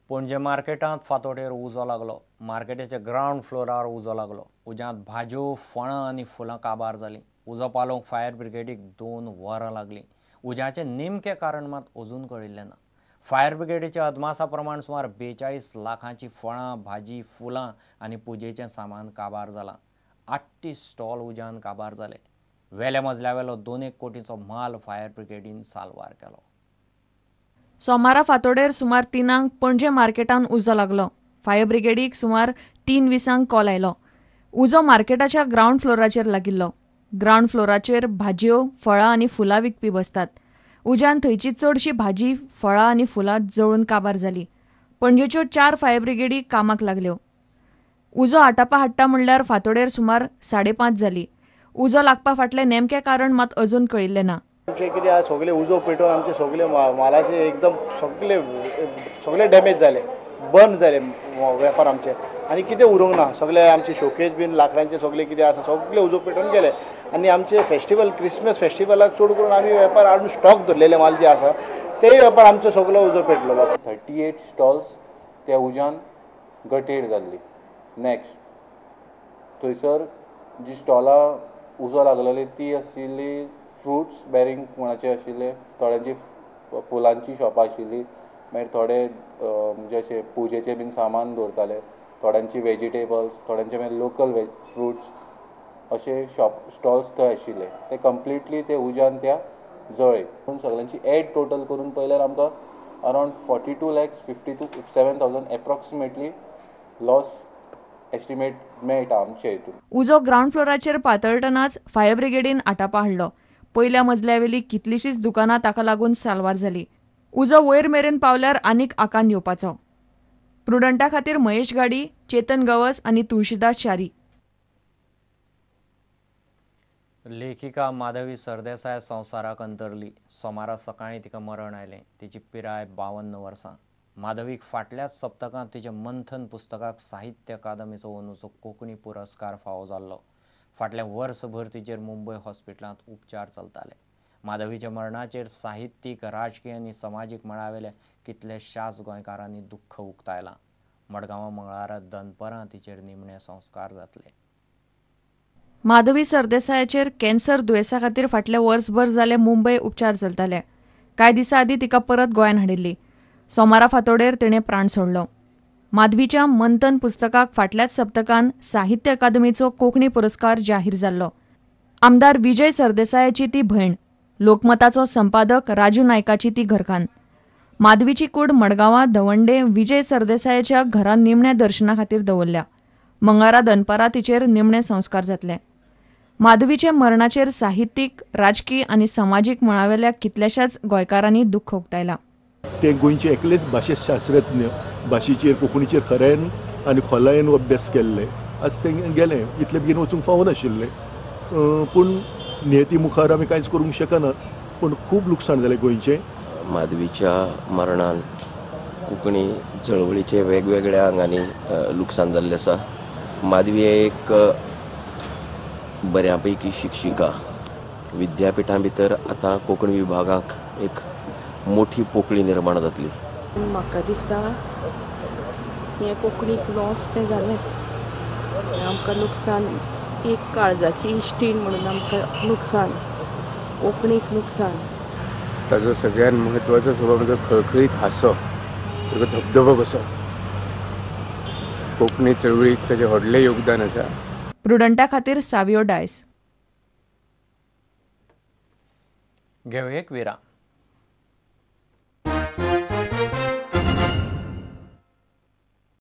पणजे मार्केटांत फांतोडेर उजो लागलो. मार्केटाच्या ग्रावंड फ्लोरार उजो लागलो. उज्यांत भाजयो, फळां आनी फुलां काबार जालीं. उजो पालोवंक फायर ब्रिगेडीक 2 वरां लागलीं. उज्याचें नेमकें कारण मात अजून कळिल्लें ना. फायर ब्रिगेडीच्या अदमासा प्रमाण सुमार 42 लाखांची फळां, भाजी, फुलां आनी पुजेचें सामान काबार जालां. 38 स्टॉल उज्यान काबार जाले. वेल्या मजल्यावेलो 2 कोटींचो माल फायर ब्रिगेडीन साल्वार केलो. सोमारा फांतोडेर सुमार 3 पणजे मार्केटान उजो लागलो. फायर ब्रिगेडीक सुमार 3:20 कॉल आयलो. उजो मार्केटाच्या ग्रावंड फ्लोराचेर लागिल्लो. ग्रावंड फ्लोराचेर भाजयो, फळां आनी फुलां विकपी बसतात. उज्यान थंयची चडशी भाजी, फळां आनी फुलां जळून काबार जाली. पणजेच्यो 4 फायर ब्रिगेडी कामाक लागल्यो. उजो आटापा हाडटा म्हणल्यार फांतोडेर सुमार 5:30 जाली. उजो लागपा फाटलें नेमकें कारण मात अजून कळिल्लें ना. आमचे कितें आसा सगळे उजो पेटोवन आमचे सगळे मालाचे एकदम सगळे सगळे डॅमेज जाले, बंद जाले वेपार आमचे आनी कितें उरूंक ना. सगळे आमचे शोकेज बीन लांकडांचे सगळे कितें आसा सगळे उजो पेटोवन गेले. आनी आमचे फेस्टिवल क्रिसमस फेस्टिवलाक चड करून आमी वेपार हाडून स्टॉक धरलेले माल जे आसा तेय वेपार आमचो सगळो उजो पेटलेलो. 38 स्टॉल्स त्या उज्यान गटेर जाल्ली. नेक्स्ट थंयसर जी स्टॉलां उजो लागलेली ती आशिल्ली फ्रुट्स बेरींग कोणाचे आशिल्ले, थोड्यांची फुलांची शॉपां आशिल्ली, मागीर थोडे म्हणजे अशे पुजेचे बीन सामान दवरताले, थोड्यांची वेजिटेबल्स, थोड्यांचे मागीर लोकल फ्रुट्स अशे शॉप स्टॉल्स थंय आशिल्ले. ते कंप्लिटली ते उज्यान त्या जळ्ळे. पूण सगळ्यांची एड टोटल करून पळयल्यार आमकां around 42,52,700 approximately loss estimate मेळटा आमचे हितून. उजो ग्रावंड फ्लोराचेर पातळटनाच फायर ब्रिगेडीन आटापा हाडलो. पयल्या मजल्यावेली कितलीशीच दुकानां ताका लागून साल्वार जाली. उजो वयर मेरेन पावल्यार आनीक आकांत येवपाचो. प्रुडंटा खातीर महेश गाडी, चेतन गवस आनी तुळशीदास शारी. लेखिका माधवी सरदेसाय संवसाराक अंतरली. सोमारा सकाळीं तिका मरण आयलें. तिची पिराय 52 वर्सां. माधवीक फाटल्याच सप्तकांत तिच्या मंथन पुस्तकाक साहित्य अकादमीचो अंदूचो कोंकणी पुरस्कार फावो जाल्लो. फाटल्या वर्सभर तिचेर मुंबय हॉस्पिटलांत उपचार चलताले. माधवीच्या मरणाचेर साहित्यीक, राजकीय आनी समाजीक मळावेल्या कितल्याशाच गोंयकारांनी दुख्ख उक्तायलां. मडगांवां मंगळारा दनपरां तिचेर निमणे संस्कार जातले. माधवी सरदेसायाचेर कॅन्सर दुयेंसा खातीर फाटले वर्सभर जाले मुंबय उपचार चलताले. कांय दिसां आदीं तिका परत गोंयांत हाडिल्ली. सोमारा फांतोडेर तिणें प्राण सोडलो. माधवीच्या मंथन पुस्तकाक फाटल्याच सप्तकान साहित्य अकादमीचो कोंकणी पुरस्कार जाहीर जाल्लो. आमदार विजय सरदेसायाची ती भयण, लोकमताचो संपादक राजू नायकाची ती घरकान्न. माधवीची कूड मडगांवां दवंडे विजय सरदेसायाच्या घरा निमण्या दर्शना खातीर दवरल्या. मंगळारा दनपारां तिचेर निमणे संस्कार जातले. माधवीच्या मरणाचेर साहित्यीक, राजकी आनी समाजीक मळावेल्या कितल्याशाच गोंयकारांनी दुख्ख उक्तायलां. ते गोंयचे एकलेच भाशे शास्त्रज्ञ, भाशेचेर कोंकणीचेर खऱ्यान आनी खोलायेन अभ्यास केल्ले. आज ते गेले इतले बेगीन वचूंक फावनाशिल्लें, पूण नियती मुखार आमी कांयच करूंक शकनात. पूण खूब लुकसाण जालें गोंयचें. माधवीच्या मरणान कोंकणी चळवळीचे वेगवेगळ्या आंगांनी लुकसाण जाल्लें आसा. माधवी एक बऱ्या पैकी शिक्षिका, विद्यापिठां भितर आतां कोंकणी विभागाक एक मोठी पोकळी निर्माण जातली. म्हाका दिसता हें कोंकणीक लॉस तें जालेंच. आमकां लुकसाण, एक काळजाची इश्टीण म्हणून आमकां लुकसाण, कोंकणीक लुकसाण. ताजो सगळ्यात म्हत्वाचो स्वभाव म्हणजे खळखळीत हांसो, धबधबो कसो. कोंकणी चळवळीक ताचें व्हडलें योगदान आसा. प्रुडंटा खातीर सावियो डायस. घेवया एक विराम.